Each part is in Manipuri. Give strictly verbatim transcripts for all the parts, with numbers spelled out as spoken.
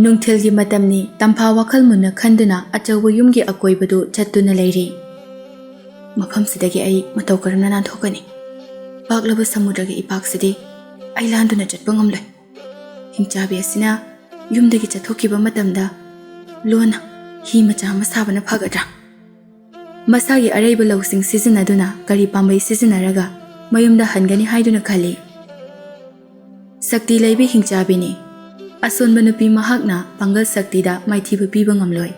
ꯅꯨꯡꯊꯤꯜꯒꯤ ꯃꯇꯝꯅꯤ꯫ ꯇꯝꯐꯥ ꯋꯥꯈꯜ ꯃꯨꯟꯅ ꯈꯟꯗꯨꯅ ꯑꯆꯧꯕ ꯌꯨꯝꯒꯤ ꯑꯀꯣꯏꯕꯗꯨ ꯆꯠꯇꯨꯅ ꯂꯩꯔꯤ꯫ "ꯃꯐꯝꯁꯤꯗꯒꯤ ꯑꯩ ꯃꯇꯧ ꯀꯔꯝꯅ ꯅꯥꯟꯊꯣꯛꯀꯅꯤ? ꯄꯥꯛꯂꯕ ꯁꯃꯨꯗ꯭ꯔꯒꯤ ꯏꯄꯥꯛꯁꯤꯗꯤ ꯑꯩ ꯂꯥꯟꯗꯨꯅ ꯆꯠꯄ ꯉꯝꯂꯣꯏ꯫ ꯍꯤꯡꯆꯥꯕꯤ ꯑꯁꯤꯅ ꯌꯨꯝꯗꯒꯤ ꯆꯠꯊꯣꯛꯈꯤꯕ ꯃꯇꯝꯗ ꯂꯣꯟꯅ ꯍꯤ ꯃꯆꯥ ꯑꯃ ꯁꯥꯕꯅ ꯐꯒꯗ꯭ꯔꯥ?" ꯃꯁꯥꯒꯤ ꯑꯔꯩꯕ ꯂꯧꯁꯤꯡ ꯁꯤꯖꯤꯟꯅꯗꯨꯅ ꯀꯔꯤ ꯄꯥꯝꯕꯩ ꯁꯤꯖꯤꯟꯅꯔꯒ ꯃꯌꯨꯝꯗ ꯍꯟꯒꯅꯤ ꯍꯥꯏꯗꯨꯅ ꯈꯜꯂꯤ꯫ ꯁꯛꯇꯤ ꯂꯩꯕꯤ ꯍꯤꯡꯆꯥꯕꯤꯅꯤ꯫ ꯑꯁꯣꯟꯕ ꯅꯨꯄꯤ ꯃꯍꯥꯛꯅ ꯄꯥꯡꯒꯜ ꯁꯛꯇꯤꯗ ꯃꯥꯏꯊꯤꯕ ꯄꯤꯕ ꯉꯝꯂꯣꯏ꯫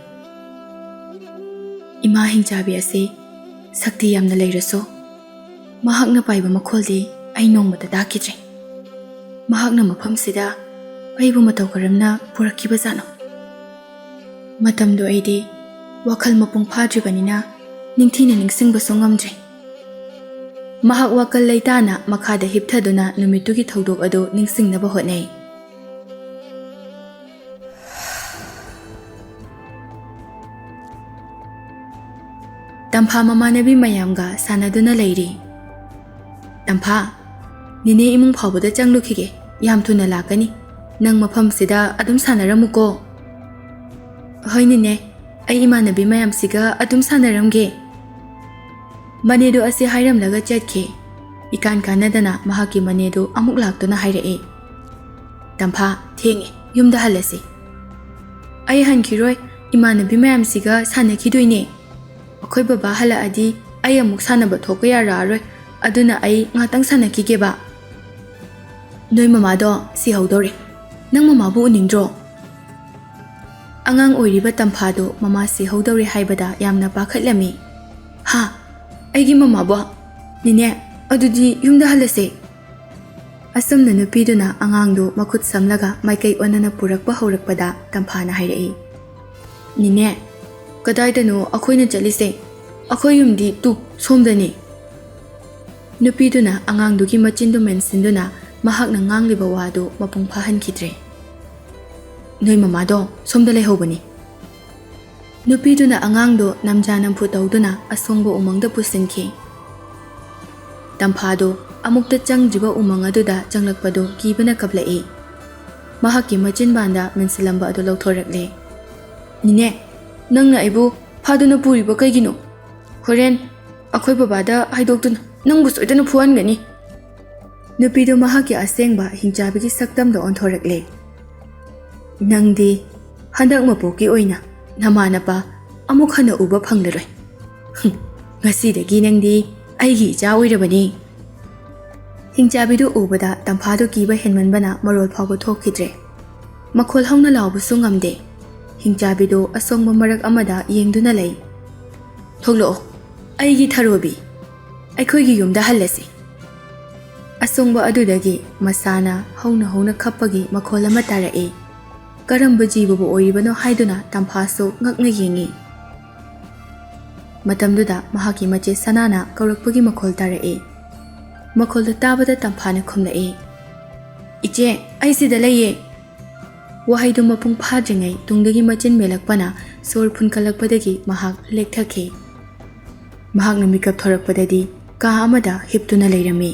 ꯏꯃꯥ ꯍꯤꯡꯆꯥꯕꯤ ꯑꯁꯤ ꯁꯛꯇꯤ ꯌꯥꯝꯅ ꯂꯩꯔꯁꯨ, ꯃꯍꯥꯛꯅ ꯄꯥꯏꯕ ꯃꯈꯣꯜꯗꯤ ꯑꯩ ꯅꯣꯡꯃꯇ ꯇꯥꯈꯤꯗ꯭ꯔꯤ꯫ ꯃꯍꯥꯛꯅ ꯃꯐꯝꯁꯤꯗ ꯑꯩꯕꯨ ꯃꯇꯧ ꯀꯔꯝꯅ ꯄꯨꯔꯛꯈꯤꯕꯖꯥꯠꯅꯣ? ꯃꯇꯝꯗꯨ ꯑꯩꯗꯤ ꯋꯥꯈꯜ ꯃꯄꯨꯡ ꯐꯥꯗ꯭ꯔꯤꯕꯅꯤꯅ ꯅꯤꯡꯊꯤꯅ ꯅꯤꯡꯁꯤꯡꯕꯁꯨ ꯉꯝꯗ꯭ꯔꯤ꯫ ꯃꯍꯥꯛ ꯋꯥꯈꯜ ꯂꯩꯇꯥꯅ ꯃꯈꯥꯗ ꯍꯤꯞꯊꯗꯨꯅ ꯅꯨꯃꯤꯠꯇꯨꯒꯤ ꯊꯧꯗꯣꯛ ꯑꯗꯨ ꯅꯤꯡꯁꯤꯡꯅꯕ ꯍꯣꯠꯅꯩ꯫ ꯇꯝꯐꯥ ꯃꯃꯥꯟꯅꯕꯤ ꯃꯌꯥꯝꯒ ꯁꯥꯟꯅꯗꯨꯅ ꯂꯩꯔꯤ꯫ "ꯇꯝꯐꯥ, ꯅꯦꯅꯦ ꯏꯃꯨꯡ ꯐꯥꯎꯕꯗ ꯆꯪꯂꯨꯈꯤꯒꯦ, ꯌꯥꯝ ꯊꯨꯅ ꯂꯥꯛꯀꯅꯤ꯫ ꯅꯪ ꯃꯐꯝꯁꯤꯗ ꯑꯗꯨꯝ ꯁꯥꯟꯅꯔꯝꯃꯨꯀꯣ꯫" "ꯍꯣꯏ ꯅꯦꯅꯦ, ꯑꯩ ꯏꯃꯥꯟꯅꯕꯤ ꯃꯌꯥꯝꯁꯤꯒ ꯑꯗꯨꯝ ꯁꯥꯟꯅꯔꯝꯒꯦ꯫" ꯃꯅꯦꯗꯨ ꯑꯁꯤ ꯍꯥꯏꯔꯝꯂꯒ ꯆꯠꯈꯤ꯫ ꯏꯀꯥꯟ ꯀꯥꯟꯅꯗꯅ ꯃꯍꯥꯛꯀꯤ ꯃꯅꯦꯗꯨ ꯑꯃꯨꯛ ꯂꯥꯛꯇꯨꯅ ꯍꯥꯏꯔꯛꯏ, "ꯇꯝꯐꯥ, ꯊꯦꯡꯉꯦ, ꯌꯨꯝꯗ ꯍꯜꯂꯁꯤ꯫" "ꯑꯩ ꯍꯟꯈꯤꯔꯣꯏ, ꯏꯃꯥꯟꯅꯕꯤ ꯃꯌꯥꯝꯁꯤꯒ ꯁꯥꯟꯅꯈꯤꯗꯣꯏꯅꯦ꯫ ꯑꯩꯈꯣꯏ ꯕꯕꯥ ꯍꯜꯂꯛꯑꯗꯤ ꯑꯩ ꯑꯃꯨꯛ ꯁꯥꯟꯅꯕ ꯊꯣꯛꯄ ꯌꯥꯔꯛꯑꯔꯣꯏ, ꯑꯗꯨꯅ ꯑꯩ ꯉꯥꯛꯇꯪ ꯁꯥꯟꯅꯈꯤꯒꯦꯕ꯫" "ꯅꯣꯏ ꯃꯃꯥꯗꯣ ꯁꯤꯍꯧꯗꯧꯔꯦ, ꯅꯪ ꯃꯃꯥꯕꯨ ꯎꯅꯤꯡꯗ꯭ꯔꯣ?" ꯑꯉꯥꯡ ꯑꯣꯏꯔꯤꯕ ꯇꯝꯐꯥꯗꯨ ꯃꯃꯥ ꯁꯤꯍꯧꯗꯧꯔꯦ ꯍꯥꯏꯕꯗ ꯌꯥꯝꯅ ꯄꯥꯈꯠꯂꯝꯃꯤ꯫ "ꯍꯥ? ꯑꯩꯒꯤ ꯃꯃꯥꯕꯣ? ꯅꯦꯅꯦ, ꯑꯗꯨꯗꯤ ꯌꯨꯝꯗ ꯍꯜꯂꯁꯦ꯫" ꯑꯁꯨꯝꯅ ꯅꯨꯄꯤꯗꯨꯅ ꯑꯉꯥꯡꯗꯨ ꯃꯈꯨꯠ ꯁꯝꯂꯒ ꯃꯥꯏꯀꯩ ꯑꯣꯟꯅꯅ ꯄꯨꯔꯛꯄ ꯍꯧꯔꯛꯄꯗ ꯇꯝꯐꯥꯅ ꯍꯥꯏꯔꯛꯏ, "ꯅꯦꯅꯦ, ꯀꯗꯥꯏꯗꯅꯣ ꯑꯩꯈꯣꯏꯅ ꯆꯠꯂꯤꯁꯦ? ꯑꯩꯈꯣꯏ ꯌꯨꯝꯗꯤ ꯇꯨ ꯁꯣꯝꯗꯅꯤ꯫" ꯅꯨꯄꯤꯗꯨꯅ ꯑꯉꯥꯡꯗꯨꯒꯤ ꯃꯆꯤꯟꯗꯨ ꯃꯦꯟꯁꯤꯟꯗꯨꯅ ꯃꯍꯥꯛꯅ ꯉꯥꯡꯂꯤꯕ ꯋꯥꯗꯨ ꯃꯄꯨꯡ ꯐꯥꯍꯟꯈꯤꯗ꯭ꯔꯦ꯫ "ꯅꯣꯏ ꯃꯃꯥꯗꯣ ꯁꯣꯝꯗ ꯂꯩꯍꯧꯕꯅꯤ꯫" ꯅꯨꯄꯤꯗꯨꯅ ꯑꯉꯥꯡꯗꯨ ꯅꯝꯖꯥ ꯅꯝꯐꯨ ꯇꯧꯗꯨꯅ ꯑꯁꯣꯡꯕ ꯎꯃꯪꯗ ꯄꯨꯁꯤꯟꯈꯤ꯫ ꯇꯝꯐꯥꯗꯨ ꯑꯃꯨꯛꯇ ꯆꯪꯗ꯭ꯔꯤꯕ ꯎꯃꯪ ꯑꯗꯨꯗ ꯆꯪꯂꯛꯄꯗꯨ ꯀꯤꯕꯅ ꯀꯞꯂꯛꯏ꯫ ꯃꯍꯥꯛꯀꯤ ꯃꯆꯤꯟꯕꯥꯟꯗ ꯃꯦꯟꯁꯤꯜꯂꯝꯕ ꯑꯗꯨ ꯂꯧꯊꯣꯔꯛꯂꯦ꯫ "ꯅꯤꯅꯦ, ꯅꯪꯅ ꯑꯩꯕꯨ ꯐꯥꯗꯨꯅ ꯄꯨꯔꯤꯕ ꯀꯩꯒꯤꯅꯣ? ꯍꯣꯔꯦꯟ ꯑꯩꯈꯣꯏ ꯕꯕꯥꯗ ꯍꯥꯏꯗꯣꯛꯇꯨꯅ ꯅꯪꯕꯨ ꯁꯣꯏꯗꯅ ꯐꯨꯍꯟꯒꯅꯤ꯫" ꯅꯨꯄꯤꯗꯨ ꯃꯍꯥꯛꯀꯤ ꯑꯁꯦꯡꯕ ꯍꯤꯡꯆꯥꯕꯤꯒꯤ ꯁꯛꯇꯝꯗ ꯑꯣꯟꯊꯣꯔꯛꯂꯦ꯫ "ꯅꯪꯗꯤ ꯍꯟꯗꯛ ꯃꯄꯣꯛꯀꯤ ꯑꯣꯏꯅ ꯅꯃꯥ ꯅꯄꯥ ꯑꯃꯨꯛ ꯍꯟꯅ ꯎꯕ ꯐꯪꯂꯔꯣꯏ꯫ ꯍꯨꯝ, ꯉꯁꯤꯗꯒꯤ ꯅꯪꯗꯤ ꯑꯩꯒꯤ ꯏꯆꯥ ꯑꯣꯏꯔꯕꯅꯤ꯫" ꯍꯤꯡꯆꯥꯕꯤꯗꯨ ꯎꯕꯗ ꯇꯝꯐꯥꯗꯨ ꯀꯤꯕ ꯍꯦꯟꯃꯟꯕꯅ ꯃꯔꯣꯜ ꯐꯥꯎꯕ ꯊꯣꯛꯈꯤꯗ꯭ꯔꯦ꯫ ꯃꯈꯣꯜ ꯍꯧꯅ ꯂꯥꯎꯕꯁꯨ ꯉꯝꯗꯦ꯫ ꯍꯤꯡꯆꯥꯕꯤꯗꯨ ꯑꯁꯣꯡꯕ ꯃꯔꯛ ꯑꯃꯗ ꯌꯦꯡꯗꯨꯅ ꯂꯩ꯫ "ꯊꯣꯛꯂꯛꯑꯣ, ꯑꯩꯒꯤ ꯊꯔꯣꯕꯤ, ꯑꯩꯈꯣꯏꯒꯤ ꯌꯨꯝꯗ ꯍꯜꯂꯁꯤ꯫" ꯑꯁꯣꯡꯕ ꯑꯗꯨꯗꯒꯤ ꯃꯁꯥꯅ ꯍꯧꯅ ꯍꯧꯅ ꯈꯞꯄꯒꯤ ꯃꯈꯣꯜ ꯑꯃ ꯇꯥꯔꯛꯏ꯫ ꯀꯔꯝꯕ ꯖꯤꯕꯕꯨ ꯑꯣꯏꯔꯤꯕꯅꯣ ꯍꯥꯏꯗꯨꯅ ꯇꯝꯐꯥꯁꯨ ꯉꯛꯅ ꯌꯦꯡꯉꯤ꯫ ꯃꯇꯝꯗꯨꯗ ꯃꯍꯥꯛꯀꯤ ꯃꯆꯦ ꯁꯅꯥꯅ ꯀꯧꯔꯛꯄꯒꯤ ꯃꯈꯣꯜ ꯇꯥꯔꯛꯏ꯫ ꯃꯈꯣꯜꯗꯨ ꯇꯥꯕꯗ ꯇꯝꯐꯥꯅ ꯈꯨꯝꯂꯛꯏ, "ꯏꯆꯦ, ꯑꯩ ꯁꯤꯗ ꯂꯩꯌꯦ꯫" ꯋꯥꯍꯩꯗꯨ ꯃꯄꯨꯡ ꯐꯥꯗ꯭ꯔꯤꯉꯩ ꯇꯨꯡꯗꯒꯤ ꯃꯆꯤꯟ ꯃꯦꯜꯂꯛꯄꯅ ꯁꯣꯔ ꯐꯨꯟꯀꯠꯂꯛꯄꯗꯒꯤ ꯃꯍꯥꯛ ꯂꯦꯛꯊꯈꯤ꯫ ꯃꯍꯥꯛꯅ ꯃꯤꯀꯞ ꯊꯣꯔꯛꯄꯗꯗꯤ ꯀꯥ ꯑꯃꯗ ꯍꯤꯞꯇꯨꯅ ꯂꯩꯔꯝꯃꯤ꯫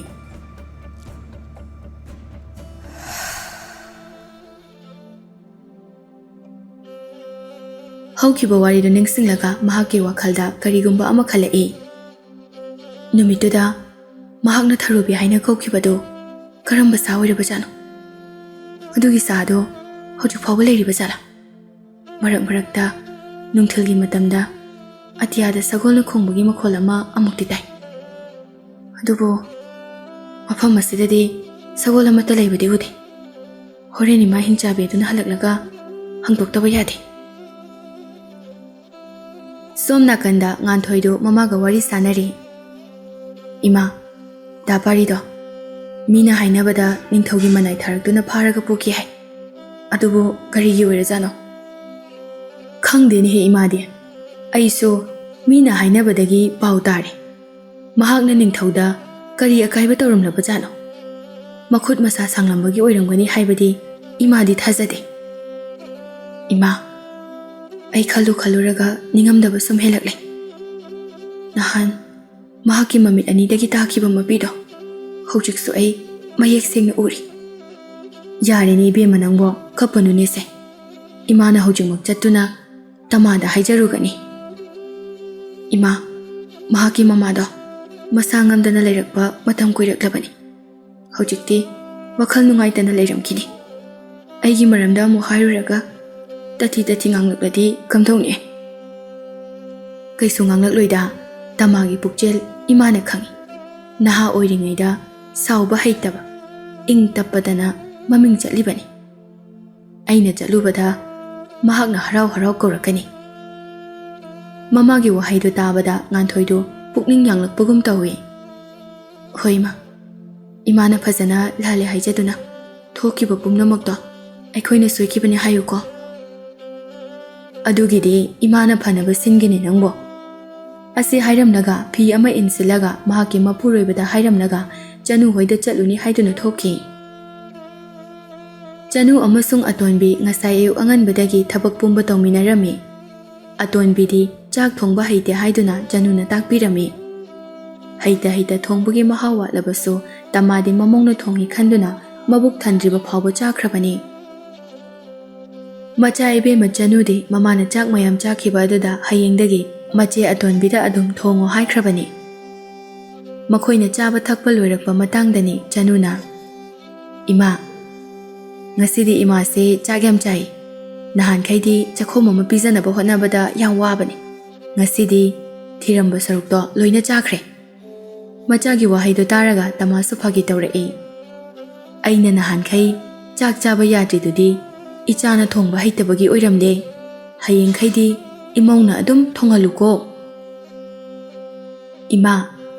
ꯍꯧꯈꯤꯕ ꯋꯥꯔꯤꯗꯨ ꯅꯤꯡꯁꯤꯡꯂꯒ ꯃꯍꯥꯛꯀꯤ ꯋꯥꯈꯜꯗ ꯀꯔꯤꯒꯨꯝꯕ ꯑꯃ ꯈꯜꯂꯛꯏ꯫ ꯅꯨꯃꯤꯠꯇꯨꯗ ꯃꯍꯥꯛꯅ ꯊꯔꯣꯕꯤ ꯍꯥꯏꯅ ꯀꯧꯈꯤꯕꯗꯨ ꯀꯔꯝꯕ ꯁꯥ ꯑꯣꯏꯔꯕꯖꯥꯠꯅꯣ? ꯑꯗꯨꯒꯤ ꯁꯥ ꯑꯗꯣ ꯍꯧꯖꯤꯛ ꯐꯥꯎꯕ ꯂꯩꯔꯤꯕ ꯖꯥꯠꯂꯥ? ꯃꯔꯛ ꯃꯔꯛꯇ ꯅꯨꯡꯊꯤꯜꯒꯤ ꯃꯇꯝꯗ ꯑꯇꯤꯌꯥꯗ ꯁꯒꯣꯜꯅ ꯈꯣꯡꯕꯒꯤ ꯃꯈꯣꯜ ꯑꯃ ꯑꯃꯨꯛꯇꯤ ꯇꯥꯏ꯫ ꯑꯗꯨꯕꯨ ꯃꯐꯝ ꯑꯁꯤꯗꯗꯤ ꯁꯒꯣꯜ ꯑꯃꯠꯇ ꯂꯩꯕꯗꯤ ꯎꯗꯦ꯫ ꯍꯣꯔꯦꯟ ꯏꯃꯥ ꯍꯤꯡꯆꯥꯕꯤ ꯑꯗꯨꯅ ꯍꯜꯂꯛꯂꯒ ꯍꯪꯗꯣꯛꯇꯕ ꯌꯥꯗꯦ꯫ ꯁꯣꯝ ꯅꯥꯀꯟꯗ ꯉꯥꯟꯊꯣꯏꯗꯨ ꯃꯃꯥꯒ ꯋꯥꯔꯤ ꯁꯥꯟꯅꯔꯤ꯫ "ꯏꯃꯥ, ꯗꯥ ꯄꯥꯔꯤꯗꯣ ꯃꯤꯅ ꯍꯥꯏꯅꯕꯗ ꯅꯤꯡꯊꯧꯒꯤ ꯃꯅꯥꯏ ꯊꯥꯔꯛꯇꯨꯅ ꯐꯥꯔꯒ ꯄꯨꯈꯤ ꯍꯥꯏ꯫ ꯑꯗꯨꯕꯨ ꯀꯔꯤꯒꯤ ꯑꯣꯏꯔꯖꯥꯠꯅꯣ?" "ꯈꯪꯗꯦꯅꯦꯍꯦ ꯏꯃꯥꯗꯤ꯫ ꯑꯩꯁꯨ ꯃꯤꯅ ꯍꯥꯏꯅꯕꯗꯒꯤ ꯄꯥꯎ ꯇꯥꯔꯦ꯫ ꯃꯍꯥꯛꯅ ꯅꯤꯡꯊꯧꯗ ꯀꯔꯤ ꯑꯀꯥꯏꯕ ꯇꯧꯔꯝꯂꯕꯖꯥꯠꯅꯣ? ꯃꯈꯨꯠ ꯃꯁꯥ ꯁꯥꯡꯂꯝꯕꯒꯤ ꯑꯣꯏꯔꯝꯒꯅꯤ ꯍꯥꯏꯕꯗꯤ ꯏꯃꯥꯗꯤ ꯊꯥꯖꯗꯦ꯫" "ꯏꯃꯥ, ꯑꯩ ꯈꯜꯂꯨ ꯈꯜꯂꯨꯔꯒ ꯅꯤꯡꯉꯝꯗꯕ ꯁꯨꯝ ꯍꯦꯜꯂꯛꯂꯦ꯫ ꯅꯍꯥꯟ ꯃꯍꯥꯛꯀꯤ ꯃꯃꯤꯠ ꯑꯅꯤꯗꯒꯤ ꯇꯥꯈꯤꯕ ꯃꯄꯤꯗꯣ ꯍꯧꯖꯤꯛꯁꯨ ꯑꯩ ꯃꯌꯦꯛ ꯁꯦꯡꯅ ꯎꯔꯤ꯫ "ꯌꯥꯔꯦꯅꯦ ꯏꯕꯦꯝꯃ, ꯅꯪꯕꯣ ꯀꯞꯄꯅꯨꯅꯦꯁꯦ꯫ ꯏꯃꯥꯅ ꯍꯧꯖꯤꯛꯃꯛ ꯆꯠꯇꯨꯅ ꯇꯃꯥꯗ ꯍꯥꯏꯖꯔꯨꯒꯅꯤ꯫ ꯏꯃꯥ, ꯃꯍꯥꯛꯀꯤ ꯃꯃꯥꯗꯣ ꯃꯁꯥ ꯉꯝꯗꯅ ꯂꯩꯔꯛꯄ ꯃꯇꯝ ꯀꯨꯏꯔꯛꯂꯕꯅꯤ꯫ ꯍꯧꯖꯤꯛꯇꯤ ꯋꯥꯈꯜ ꯅꯨꯡꯉꯥꯏꯇꯅ ꯂꯩꯔꯝꯈꯤꯅꯤ꯫ ꯑꯩꯒꯤ ꯃꯔꯝꯗ ꯑꯃꯨꯛ ꯍꯥꯏꯔꯨꯔꯒ ꯇꯊꯤ ꯇꯊꯤ ꯉꯥꯡꯂꯛꯂꯗꯤ ꯀꯝꯗꯧꯅꯤ?" "ꯀꯩꯁꯨ ꯉꯥꯡꯂꯛꯂꯣꯏꯗ, ꯇꯃꯥꯒꯤ ꯄꯨꯛꯆꯦꯜ ꯏꯃꯥꯅ ꯈꯪꯏ꯫ ꯅꯍꯥ ꯑꯣꯏꯔꯤꯉꯩꯗ ꯁꯥꯎꯕ ꯍꯩꯇꯕ, ꯏꯪ ꯇꯞꯄꯗꯅ ꯃꯃꯤꯡ ꯆꯠꯂꯤꯕꯅꯤ꯫ ꯑꯩꯅ ꯆꯠꯂꯨꯕꯗ ꯃꯍꯥꯛꯅ ꯍꯔꯥꯎ ꯍꯔꯥꯎ ꯀꯧꯔꯛꯀꯅꯤ꯫" ꯃꯃꯥꯒꯤ ꯋꯥꯍꯩꯗꯨ ꯇꯥꯕꯗ ꯉꯥꯟꯊꯣꯏꯗꯨ ꯄꯨꯛꯅꯤꯡ ꯌꯥꯡꯂꯛꯄꯒꯨꯝ ꯇꯧꯏ꯫ "ꯍꯣꯏ ꯏꯃꯥ, ꯏꯃꯥꯅ ꯐꯖꯅ ꯂꯥꯜꯂꯦ ꯍꯥꯏꯖꯗꯨꯅ ꯊꯣꯛꯈꯤꯕ ꯄꯨꯝꯅꯃꯛꯇꯣ ꯑꯩꯈꯣꯏꯅ ꯁꯣꯏꯈꯤꯕꯅꯤ ꯍꯥꯏꯌꯨꯀꯣ꯫" "ꯑꯗꯨꯒꯤꯗꯤ ꯏꯃꯥꯅ ꯐꯅꯕ ꯁꯤꯟꯒꯅꯤ ꯅꯪꯕꯣ꯫" ꯑꯁꯤ ꯍꯥꯏꯔꯝꯂꯒ ꯐꯤ ꯑꯃ ꯏꯟꯁꯤꯜꯂꯒ ꯃꯍꯥꯛꯀꯤ ꯃꯄꯨꯔꯣꯏꯕꯗ ꯍꯥꯏꯔꯝꯂꯒ ꯆꯅꯨ ꯍꯣꯏꯗ ꯆꯠꯂꯨꯅꯤ ꯍꯥꯏꯗꯨꯅ ꯊꯣꯛꯈꯤ꯫ ꯆꯅꯨ ꯑꯃꯁꯨꯡ ꯑꯇꯣꯟꯕꯤ ꯉꯁꯥꯏ ꯑꯌꯨꯛ ꯑꯉꯟꯕꯗꯒꯤ ꯊꯕꯛ ꯄꯨꯝꯕ ꯇꯧꯃꯤꯟꯅꯔꯝꯃꯤ꯫ ꯑꯇꯣꯟꯕꯤꯗꯤ ꯆꯥꯛ ꯊꯣꯡꯕ ꯍꯩꯇꯦ ꯍꯥꯏꯗꯨꯅ ꯆꯅꯨꯅ ꯇꯥꯛꯄꯤꯔꯝꯃꯤ꯫ ꯍꯩꯇ ꯍꯩꯇ ꯊꯣꯡꯕꯒꯤ ꯃꯍꯥꯎ ꯋꯥꯠꯂꯕꯁꯨ ꯇꯃꯥꯗꯤ ꯃꯃꯧꯅ ꯊꯣꯡꯉꯤ ꯈꯟꯗꯨꯅ ꯃꯕꯨꯛ ꯊꯟꯗ꯭ꯔꯤꯕ ꯐꯥꯎꯕ ꯆꯥꯈ꯭ꯔꯕꯅꯤ꯫ ꯃꯆꯥ ꯏꯕꯦꯝꯃ ꯆꯅꯨꯗꯤ ꯃꯃꯥꯅ ꯆꯥꯛ ꯃꯌꯥꯝ ꯆꯥꯈꯤꯕ ꯑꯗꯨꯗ ꯍꯌꯦꯡꯗꯒꯤ ꯃꯆꯦ ꯑꯇꯣꯟꯕꯤꯗ ꯑꯗꯨꯝ ꯊꯣꯡꯉꯣ ꯍꯥꯏꯈ꯭ꯔꯕꯅꯤ꯫ ꯃꯈꯣꯏꯅ ꯆꯥꯕ ꯊꯛꯄ ꯂꯣꯏꯔꯛꯄ ꯃꯇꯥꯡꯗꯅꯤ ꯆꯅꯨꯅ, "ꯏꯃꯥ, ꯉꯁꯤꯗꯤ ꯏꯃꯥꯁꯦ ꯆꯥꯛ ꯌꯥꯝ ꯆꯥꯏ꯫ ꯅꯍꯥꯟꯈꯩꯗꯤ ꯆꯥꯛꯈꯣꯝ ꯑꯃ ꯄꯤꯖꯅꯕ ꯍꯣꯠꯅꯕꯗ ꯌꯥꯝ ꯋꯥꯕꯅꯤ꯫ ꯉꯁꯤꯗꯤ ꯊꯤꯔꯝꯕ ꯁꯔꯨꯛꯇꯣ ꯂꯣꯏꯅ ꯆꯥꯈ꯭ꯔꯦ꯫" ꯃꯆꯥꯒꯤ ꯋꯥꯍꯩꯗꯣ ꯇꯥꯔꯒ ꯇꯃꯥꯁꯨ ꯐꯥꯒꯤ ꯇꯧꯔꯛꯏ꯫ "ꯑꯩꯅ ꯅꯍꯥꯟꯈꯩ ꯆꯥꯛ ꯆꯥꯕ ꯌꯥꯗ꯭ꯔꯤꯗꯨꯗꯤ ꯏꯆꯥꯅ ꯊꯣꯡꯕ ꯍꯩꯇꯕꯒꯤ ꯑꯣꯏꯔꯝꯂꯦ꯫ ꯍꯌꯦꯡꯈꯩꯗꯤ ꯏꯃꯧꯅ ꯑꯗꯨꯝ ꯊꯣꯡꯍꯜꯂꯨꯀꯣ꯫" "ꯏꯃꯥ,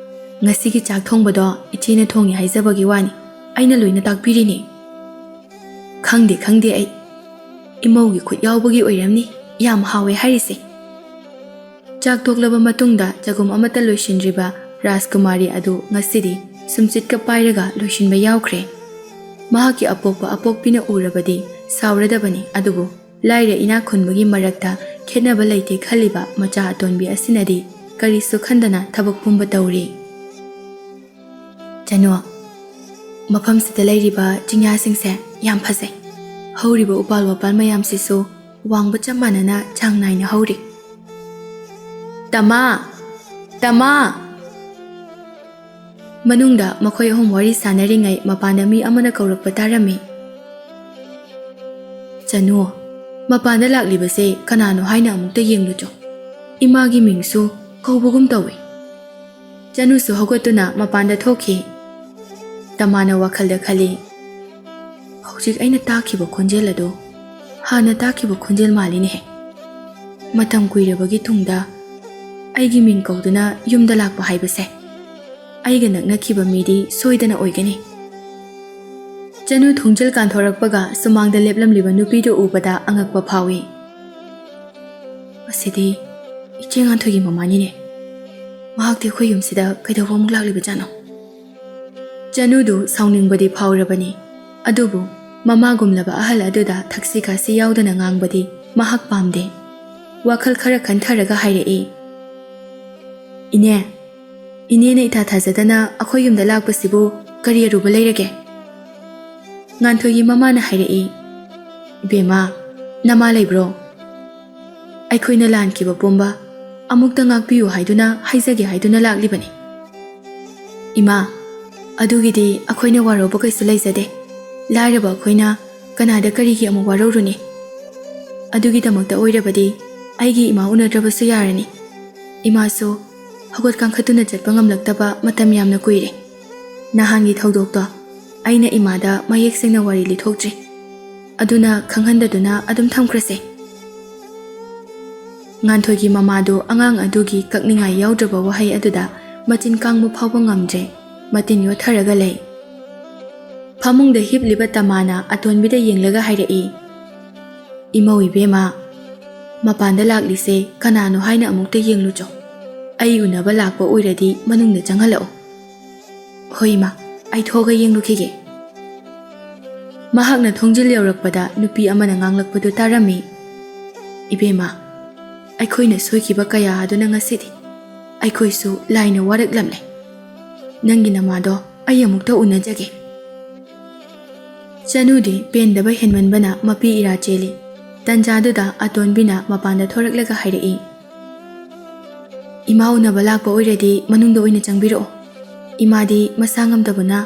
ꯉꯁꯤꯒꯤ ꯆꯥꯛ ꯊꯣꯡꯕꯗꯣ ꯏꯆꯦꯅ ꯊꯣꯡꯉꯦ ꯍꯥꯏꯖꯕꯒꯤ ꯋꯥꯅꯤ, ꯑꯩꯅ ꯂꯣꯏꯅ ꯇꯥꯛꯄꯤꯔꯤꯅꯦ꯫" "ꯈꯪꯗꯦ, ꯈꯪꯗꯦ ꯑꯩ꯫ ꯏꯃꯧꯒꯤ ꯈꯨꯠ ꯌꯥꯎꯕꯒꯤ ꯑꯣꯏꯔꯝꯅꯤ ꯌꯥꯝ ꯍꯥꯎꯋꯦ ꯍꯥꯏꯔꯤꯁꯦ꯫" ꯆꯥꯛ ꯇꯣꯛꯂꯕ ꯃꯇꯨꯡꯗ ꯆꯒꯨꯝ ꯑꯃꯠꯇ ꯂꯣꯏꯁꯤꯟꯗ꯭ꯔꯤꯕ ꯔꯥꯖꯀꯨꯃꯥꯔꯤ ꯑꯗꯨ ꯉꯁꯤꯗꯤ ꯁꯨꯝꯆꯤꯠꯀ ꯄꯥꯏꯔꯒ ꯂꯣꯏꯁꯤꯟꯕ ꯌꯥꯎꯈ꯭ꯔꯦ꯫ ꯃꯍꯥꯛꯀꯤ ꯑꯄꯣꯛꯄ ꯑꯄꯣꯛꯄꯤꯅ ꯎꯔꯕꯗꯤ ꯁꯥꯎꯔꯗꯕꯅꯤ, ꯑꯗꯨꯕꯨ ꯂꯥꯏꯔ ꯏꯅꯥꯛ ꯈꯨꯟꯕꯒꯤ ꯃꯔꯛꯇ ꯈꯦꯠꯅꯕ ꯂꯩꯇꯦ ꯈꯜꯂꯤꯕ ꯃꯆꯥ ꯑꯇꯣꯟꯕꯤ ꯑꯁꯤꯅꯗꯤ ꯀꯔꯤꯁꯨ ꯈꯟꯗꯅ ꯊꯕꯛ ꯄꯨꯝꯕ ꯇꯧꯔꯤ꯫ "ꯆꯅꯨ, ꯃꯐꯝꯁꯤꯗ ꯂꯩꯔꯤꯕ ꯆꯤꯡꯌꯥꯁꯤꯡꯁꯦ ꯌꯥꯝ ꯐꯖꯩ꯫ ꯍꯧꯔꯤꯕ ꯎꯄꯥꯜ ꯋꯥꯄꯥꯜ ꯃꯌꯥꯝꯁꯤꯁꯨ ꯋꯥꯡꯕ ꯆꯞ ꯃꯥꯟꯅꯅ ꯆꯥꯡ ꯅꯥꯏꯅ ꯍꯧꯔꯤ꯫ "ꯇꯃꯥ! ꯇꯃꯥ!" ꯃꯅꯨꯡꯗ ꯃꯈꯣꯏ ꯑꯍꯨꯝ ꯋꯥꯔꯤ ꯁꯥꯟꯅꯔꯤꯉꯩ ꯃꯄꯥꯟꯗ ꯃꯤ ꯑꯃꯅ ꯀꯧꯔꯛꯄ ꯇꯥꯔꯝꯃꯤ꯫ "ꯆꯅꯨ, ꯃꯄꯥꯟꯗ ꯂꯥꯛꯂꯤꯕꯁꯦ ꯀꯅꯥꯅꯣ ꯍꯥꯏꯅ ꯑꯃꯨꯛꯇ ꯌꯦꯡꯂꯨꯆꯣ꯫ ꯏꯃꯥꯒꯤ ꯃꯤꯡꯁꯨ ꯀꯧꯕꯒꯨꯝ ꯇꯧꯏ꯫" ꯆꯅꯨꯁꯨ ꯍꯧꯒꯠꯇꯨꯅ ꯃꯄꯥꯟꯗ ꯊꯣꯛꯈꯤ꯫ ꯇꯃꯥꯅ ꯋꯥꯈꯜꯗ ꯈꯜꯂꯤ, "ꯍꯧꯖꯤꯛ ꯑꯩꯅ ꯇꯥꯈꯤꯕ ꯈꯣꯟꯖꯦꯜ ꯑꯗꯨ ꯍꯥꯟꯅ ꯇꯥꯈꯤꯕ ꯈꯣꯟꯖꯦꯜ ꯃꯥꯜꯂꯤꯅꯦꯍꯦ꯫ ꯃꯇꯝ ꯀꯨꯏꯔꯕꯒꯤ ꯇꯨꯡꯗ ꯑꯩꯒꯤ ꯃꯤꯡ ꯀꯧꯗꯨꯅ ꯌꯨꯝꯗ ꯂꯥꯛꯄ ꯍꯥꯏꯕꯁꯦ ꯑꯩꯒ ꯅꯛꯅꯈꯤꯕ ꯃꯤꯗꯤ ꯁꯣꯏꯗꯅ ꯑꯣꯏꯒꯅꯤ꯫" ꯆꯅꯨ ꯊꯣꯡꯖꯤꯜ ꯀꯥꯟꯊꯣꯔꯛꯄꯒ ꯁꯨꯃꯥꯡꯗ ꯂꯦꯞꯂꯝꯂꯤꯕ ꯅꯨꯄꯤꯗꯨ ꯎꯕꯗ ꯑꯉꯛꯄ ꯐꯥꯎꯏ꯫ "ꯑꯁꯤꯗꯤ ꯏꯆꯦ ꯉꯥꯟꯊꯣꯏꯒꯤ ꯃꯃꯥꯅꯤꯅꯦ꯫ ꯃꯍꯥꯛꯇꯤ ꯑꯩꯈꯣꯏ ꯌꯨꯝꯁꯤꯗ ꯀꯩꯗꯧꯕ ꯑꯃꯨꯛ ꯂꯥꯛꯂꯤꯕꯖꯥꯠꯅꯣ?" ꯆꯅꯨꯗꯨ ꯁꯥꯎꯅꯤꯡꯕꯗꯤ ꯐꯥꯎꯔꯕꯅꯤ, ꯑꯗꯨꯕꯨ ꯃꯃꯥꯒꯨꯝꯂꯕ ꯑꯍꯜ ꯑꯗꯨꯗ ꯊꯛꯁꯤ ꯈꯥꯁꯤ ꯌꯥꯎꯗꯅ ꯉꯥꯡꯕꯗꯤ ꯃꯍꯥꯛ ꯄꯥꯝꯗꯦ꯫ ꯋꯥꯈꯜ ꯈꯔ ꯈꯟꯊꯔꯒ ꯍꯥꯏꯔꯛꯏ, "ꯏꯅꯦ, ꯏꯅꯦꯅ ꯏꯊꯥ ꯊꯥꯖꯗꯅ ꯑꯩꯈꯣꯏ ꯌꯨꯝꯗ ꯂꯥꯛꯄꯁꯤꯕꯨ ꯀꯔꯤ ꯑꯔꯨꯕ ꯂꯩꯔꯒꯦ?" ꯉꯥꯟꯊꯣꯏꯒꯤ ꯃꯃꯥꯅ ꯍꯥꯏꯔꯛꯏ, "ꯏꯕꯦꯝꯃ, ꯅꯃꯥ ꯂꯩꯕ꯭ꯔꯣ? ꯑꯩꯈꯣꯏꯅ ꯂꯥꯟꯈꯤꯕ ꯄꯨꯝꯕ ꯑꯃꯨꯛꯇ ꯉꯥꯛꯄꯤꯌꯨ ꯍꯥꯏꯗꯨꯅ ꯍꯥꯏꯖꯒꯦ ꯍꯥꯏꯗꯨꯅ ꯂꯥꯛꯂꯤꯕꯅꯤ꯫" "ꯏꯃꯥ, ꯑꯗꯨꯒꯤꯗꯤ ꯑꯩꯈꯣꯏꯅ ꯋꯥꯔꯧꯕ ꯀꯩꯁꯨ ꯂꯩꯖꯗꯦ꯫ ꯂꯥꯏꯔꯕ ꯑꯩꯈꯣꯏꯅ ꯀꯅꯥꯗ ꯀꯔꯤꯒꯤ ꯑꯃꯨꯛ ꯋꯥꯔꯧꯔꯨꯅꯤ? ꯑꯗꯨꯒꯤꯗꯃꯛꯇ ꯑꯣꯏꯔꯕꯗꯤ ꯑꯩꯒꯤ ꯏꯃꯥ ꯎꯅꯗ꯭ꯔꯕꯁꯨ ꯌꯥꯔꯅꯤ꯫ ꯏꯃꯥꯁꯨ ꯍꯧꯒꯠ ꯀꯥꯡꯈꯠꯇꯨꯅ ꯆꯠꯄ ꯉꯝꯂꯛꯇꯕ ꯃꯇꯝ ꯌꯥꯝꯅ ꯀꯨꯏꯔꯦ꯫ ꯅꯍꯥꯟꯒꯤ ꯊꯧꯗꯣꯛꯇꯣ ꯑꯩꯅ ꯏꯃꯥꯗ ꯃꯌꯦꯛ ꯁꯦꯡꯅ ꯋꯥꯔꯤ ꯂꯤꯊꯣꯛꯇ꯭ꯔꯤ꯫ ꯑꯗꯨꯅ ꯈꯪꯍꯟꯗꯗꯨꯅ ꯑꯗꯨꯝ ꯊꯝꯈ꯭ꯔꯁꯦ꯫" ꯉꯥꯟꯊꯣꯏꯒꯤ ꯃꯃꯥꯗꯨ ꯑꯉꯥꯡ ꯑꯗꯨꯒꯤ ꯀꯛꯅꯤꯡꯉꯥꯏ ꯌꯥꯎꯗ꯭ꯔꯕ ꯋꯥꯍꯩ ꯑꯗꯨꯗ ꯃꯆꯤꯟ ꯀꯥꯡꯕ ꯐꯥꯎꯕ ꯉꯝꯗ꯭ꯔꯦ꯫ ꯃꯇꯤꯟ ꯌꯣꯠꯊꯔꯒ ꯂꯩ꯫ ꯐꯃꯨꯡꯗ ꯍꯤꯞꯂꯤꯕ ꯇꯃꯥꯅ ꯑꯇꯣꯟꯕꯤꯗ ꯌꯦꯡꯂꯒ ꯍꯥꯏꯔꯛꯏ, "ꯏꯃꯧ ꯏꯕꯦꯝꯃ, ꯃꯄꯥꯟꯗ ꯂꯥꯛꯂꯤꯁꯦ ꯀꯅꯥꯅꯣ ꯍꯥꯏꯅ ꯑꯃꯨꯛꯇ ꯌꯦꯡꯂꯨꯆꯣ꯫ ꯑꯩ ꯎꯅꯕ ꯂꯥꯛꯄ ꯑꯣꯏꯔꯗꯤ ꯃꯅꯨꯡꯗ ꯆꯪꯍꯜꯂꯛꯎ꯫" "ꯍꯣꯏ ꯏꯃꯥ, ꯑꯩ ꯊꯣꯛꯑꯒ ꯌꯦꯡꯂꯨꯈꯤꯒꯦ꯫" ꯃꯍꯥꯛꯅ ꯊꯣꯡꯖꯤꯜ ꯌꯧꯔꯛꯄꯗ ꯅꯨꯄꯤ ꯑꯃꯅ ꯉꯥꯡꯂꯛꯄꯗꯨ ꯇꯥꯔꯝꯃꯤ, "ꯏꯕꯦꯝꯃ, ꯑꯩꯈꯣꯏꯅ ꯁꯣꯏꯈꯤꯕ ꯀꯌꯥ ꯑꯗꯨꯅ ꯉꯁꯤꯗꯤ ꯑꯩꯈꯣꯏꯁꯨ ꯂꯥꯏꯅ ꯋꯥꯔꯛꯂꯝꯂꯦ꯫ ꯅꯪꯒꯤ ꯅꯃꯥꯗꯣ ꯑꯩ ꯑꯃꯨꯛꯇ ꯎꯅꯖꯒꯦ꯫" ꯆꯅꯨꯗꯤ ꯄꯦꯟꯗꯕ ꯍꯦꯟꯃꯟꯕꯅ ꯃꯄꯤ ꯏꯔꯥ ꯆꯦꯜꯂꯤ꯫ ꯇꯟꯖꯥꯗꯨꯗ ꯑꯇꯣꯟꯕꯤꯅ ꯃꯄꯥꯟꯗ ꯊꯣꯔꯛꯂꯒ ꯍꯥꯏꯔꯛꯏ, "ꯏꯃꯥ ꯎꯅꯕ ꯂꯥꯛꯄ ꯑꯣꯏꯔꯗꯤ ꯃꯅꯨꯡꯗ ꯑꯣꯏꯅ ꯆꯪꯕꯤꯔꯛꯑꯣ꯫ ꯏꯃꯥꯗꯤ ꯃꯁꯥ ꯉꯝꯗꯕꯅ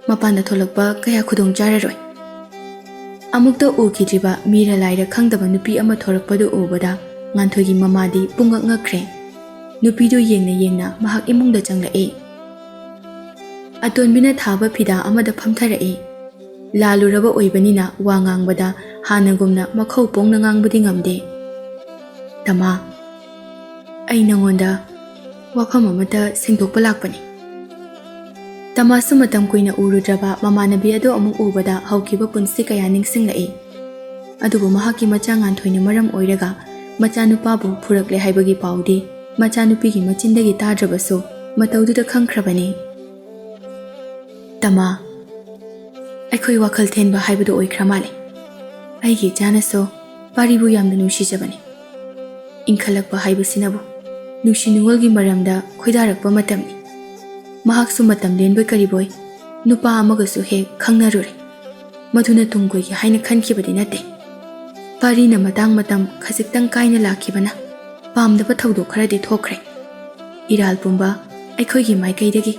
ꯃꯄꯥꯟꯗ ꯊꯣꯛꯂꯛꯄ ꯀꯌꯥ ꯈꯨꯗꯣꯡ ꯆꯥꯔꯔꯣꯏ꯫" ꯑꯃꯨꯛꯇ ꯎꯈꯤꯗ꯭ꯔꯤꯕ ꯃꯤꯔ ꯂꯥꯏꯔ ꯈꯪꯗꯕ ꯅꯨꯄꯤ ꯑꯃ ꯊꯣꯔꯛꯄꯗꯨ ꯎꯕꯗ ꯉꯥꯟꯊꯣꯏꯒꯤ ꯃꯃꯥꯗꯤ ꯄꯨꯡꯉꯛ ꯉꯛꯈ꯭ꯔꯦ꯫ ꯅꯨꯄꯤꯗꯨ ꯌꯦꯡꯅ ꯌꯦꯡꯅ ꯃꯍꯥꯛ ꯏꯃꯨꯡꯗ ꯆꯪꯂꯛꯏ꯫ ꯑꯇꯣꯟꯕꯤꯅ ꯊꯥꯕ ꯐꯤꯗꯥ ꯑꯃꯗ ꯐꯝꯊꯔꯛꯏ꯫ ꯂꯥꯜꯂꯨꯔꯕ ꯑꯣꯏꯕꯅꯤꯅ ꯋꯥ ꯉꯥꯡꯕꯗ ꯍꯥꯟꯅꯒꯨꯝꯅ ꯃꯈꯧ ꯄꯣꯡꯅ ꯉꯥꯡꯕꯗꯤ ꯉꯝꯗꯦ꯫ "ꯇꯃꯥ, ꯑꯩ ꯅꯉꯣꯟꯗ ꯋꯥꯐꯝ ꯑꯃꯇ ꯁꯦꯡꯗꯣꯛꯄ ꯂꯥꯛꯄꯅꯤ꯫" ꯇꯃꯥꯁꯨ ꯃꯇꯝ ꯀꯨꯏꯅ ꯎꯔꯨꯗ꯭ꯔꯕ ꯃꯃꯥꯟꯅꯕꯤ ꯑꯗꯨ ꯑꯃꯨꯛ ꯎꯕꯗ ꯍꯧꯈꯤꯕ ꯄꯨꯟꯁꯤ ꯀꯌꯥ ꯅꯤꯡꯁꯤꯡꯂꯛꯏ꯫ ꯑꯗꯨꯕꯨ ꯃꯍꯥꯛꯀꯤ ꯃꯆꯥ ꯉꯥꯟꯊꯣꯏꯅ ꯃꯔꯝ ꯑꯣꯏꯔꯒ ꯃꯆꯥꯅꯨꯄꯥꯕꯨ ꯐꯨꯔꯛꯂꯦ ꯍꯥꯏꯕꯒꯤ ꯄꯥꯎꯗꯤ ꯃꯆꯥꯅꯨꯄꯤꯒꯤ ꯃꯆꯤꯟꯗꯒꯤ ꯇꯥꯗ꯭ꯔꯕꯁꯨ ꯃꯇꯧꯗꯨꯗ ꯈꯪꯈ꯭ꯔꯕꯅꯤ꯫ "ꯇꯃꯥ, ꯑꯩꯈꯣꯏ ꯋꯥꯈꯜ ꯊꯦꯟꯕ ꯍꯥꯏꯕꯗꯨ ꯑꯣꯏꯈ꯭ꯔ ꯃꯥꯜꯂꯦ꯫ ꯑꯩꯒꯤ ꯏꯆꯥꯅꯁꯨ ꯄꯥꯔꯤꯕꯨ ꯌꯥꯝꯅ ꯅꯨꯡꯁꯤꯖꯕꯅꯤ꯫ ꯏꯟꯈꯠꯂꯛꯄ ꯍꯥꯏꯕꯁꯤꯅꯕꯨ ꯅꯨꯡꯁꯤ ꯅꯨꯡꯉꯣꯜꯒꯤ ꯃꯔꯝꯗ ꯈꯣꯏꯗꯥꯔꯛꯄ ꯃꯇꯝꯅꯤ꯫ ꯃꯍꯥꯛꯁꯨ ꯃꯇꯝ ꯂꯦꯟꯕꯣꯏ ꯀꯔꯤꯕꯣꯏ ꯅꯨꯄꯥ ꯑꯃꯒꯁꯨ ꯍꯦꯛ ꯈꯪꯅꯔꯨꯔꯦ꯫ ꯃꯗꯨꯅ ꯇꯨꯡ ꯀꯣꯏꯒꯦ ꯍꯥꯏꯅ ꯈꯟꯈꯤꯕꯗꯤ ꯅꯠꯇꯦ꯫ ꯄꯥꯔꯤꯅ ꯃꯇꯥꯡ ꯃꯇꯝ ꯈꯖꯤꯛꯇꯪ ꯀꯥꯏꯅ ꯂꯥꯛꯈꯤꯕꯅ ꯄꯥꯝꯗꯕ ꯊꯧꯗꯣꯛ ꯈꯔꯗꯤ ꯊꯣꯛꯈ꯭ꯔꯦ꯫ ꯏꯔꯥꯜ ꯄꯨꯝꯕ ꯑꯩꯈꯣꯏꯒꯤ ꯃꯥꯏꯀꯩꯗꯒꯤ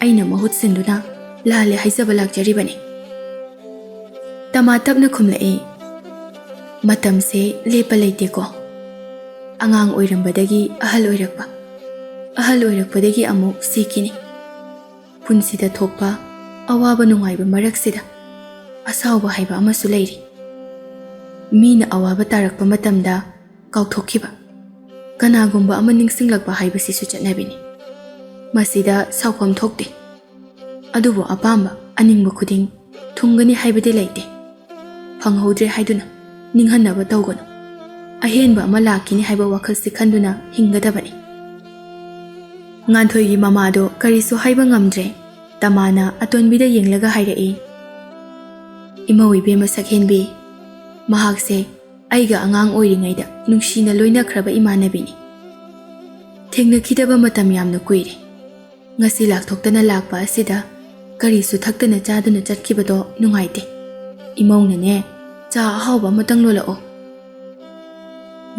ꯑꯩꯅ ꯃꯍꯨꯠ ꯁꯤꯟꯗꯨꯅ ꯂꯥꯜꯂꯦ ꯍꯥꯏꯖꯕ ꯂꯥꯛꯆꯔꯤꯕꯅꯤ꯫" ꯇꯃꯥ ꯇꯞꯅ ꯈꯨꯝꯂꯛꯏ, "ꯃꯇꯝꯁꯦ ꯂꯦꯞꯄ ꯂꯩꯇꯦꯀꯣ꯫ ꯑꯉꯥꯡ ꯑꯣꯏꯔꯝꯕꯗꯒꯤ ꯑꯍꯜ ꯑꯣꯏꯔꯛꯄ, ꯑꯍꯜ ꯑꯣꯏꯔꯛꯄꯗꯒꯤ ꯑꯃꯨꯛ ꯁꯤꯈꯤꯅꯤ꯫ ꯄꯨꯟꯁꯤꯗ ꯊꯣꯛꯄ ꯑꯋꯥꯕ ꯅꯨꯡꯉꯥꯏꯕ ꯃꯔꯛꯁꯤꯗ ꯑꯁꯥꯎꯕ ꯍꯥꯏꯕ ꯑꯃꯁꯨ ꯂꯩꯔꯤ꯫ ꯃꯤꯅ ꯑꯋꯥꯕ ꯇꯥꯔꯛꯄ ꯃꯇꯝꯗ ꯀꯥꯎꯊꯣꯛꯈꯤꯕ, ꯀꯅꯥꯒꯨꯝꯕ ꯑꯃ ꯅꯤꯡꯁꯤꯡꯂꯛꯄ ꯍꯥꯏꯕꯁꯤꯁꯨ ꯆꯠꯅꯕꯤꯅꯤ꯫ ꯃꯁꯤꯗ ꯁꯥꯎꯐꯝ ꯊꯣꯛꯇꯦ꯫ ꯑꯗꯨꯕꯨ ꯑꯄꯥꯝꯕ, ꯑꯅꯤꯡꯕ ꯈꯨꯗꯤꯡ ꯊꯨꯡꯒꯅꯤ ꯍꯥꯏꯕꯗꯤ ꯂꯩꯇꯦ꯫ ꯐꯪꯍꯧꯗ꯭ꯔꯦ ꯍꯥꯏꯗꯨꯅ ꯅꯤꯡꯍꯟꯅꯕ ꯇꯧꯒꯅꯨ꯫ ꯑꯍꯦꯟꯕ ꯑꯃ ꯂꯥꯛꯈꯤꯅꯤ ꯍꯥꯏꯕ ꯋꯥꯈꯜꯁꯤ ꯈꯟꯗꯨꯅ ꯍꯤꯡꯒꯗꯕꯅꯤ꯫" ꯉꯥꯟꯊꯣꯏꯒꯤ ꯃꯃꯥꯗꯣ ꯀꯔꯤꯁꯨ ꯍꯥꯏꯕ ꯉꯝꯗ꯭ꯔꯦ꯫ ꯇꯃꯥꯅ ꯑꯇꯣꯟꯕꯤꯗ ꯌꯦꯡꯂꯒ ꯍꯥꯏꯔꯛꯏ, "ꯏꯃꯧ ꯏꯕꯦꯝꯃ ꯁꯛꯍꯦꯟꯕꯤ, ꯃꯍꯥꯛꯁꯦ ꯑꯩꯒ ꯑꯉꯥꯡ ꯑꯣꯏꯔꯤꯉꯩꯗ ꯅꯨꯡꯁꯤꯅ ꯂꯣꯏꯅꯈ꯭ꯔꯕ ꯏꯃꯥꯟꯅꯕꯤꯅꯤ꯫ ꯊꯦꯡꯅꯈꯤꯗꯕ ꯃꯇꯝ ꯌꯥꯝꯅ ꯀꯨꯏꯔꯦ꯫ ꯉꯁꯤ ꯂꯥꯛꯊꯣꯛꯇꯅ ꯂꯥꯛꯄ ꯑꯁꯤꯗ ꯀꯔꯤꯁꯨ ꯊꯛꯇꯅ ꯆꯥꯗꯨꯅ ꯆꯠꯈꯤꯕꯗꯣ ꯅꯨꯡꯉꯥꯏꯇꯦ꯫ "ꯏꯃꯧꯅꯅꯦ, ꯆꯥ ꯑꯍꯥꯎꯕ ꯑꯃꯇꯪ ꯂꯣꯜꯂꯛꯑꯣ꯫"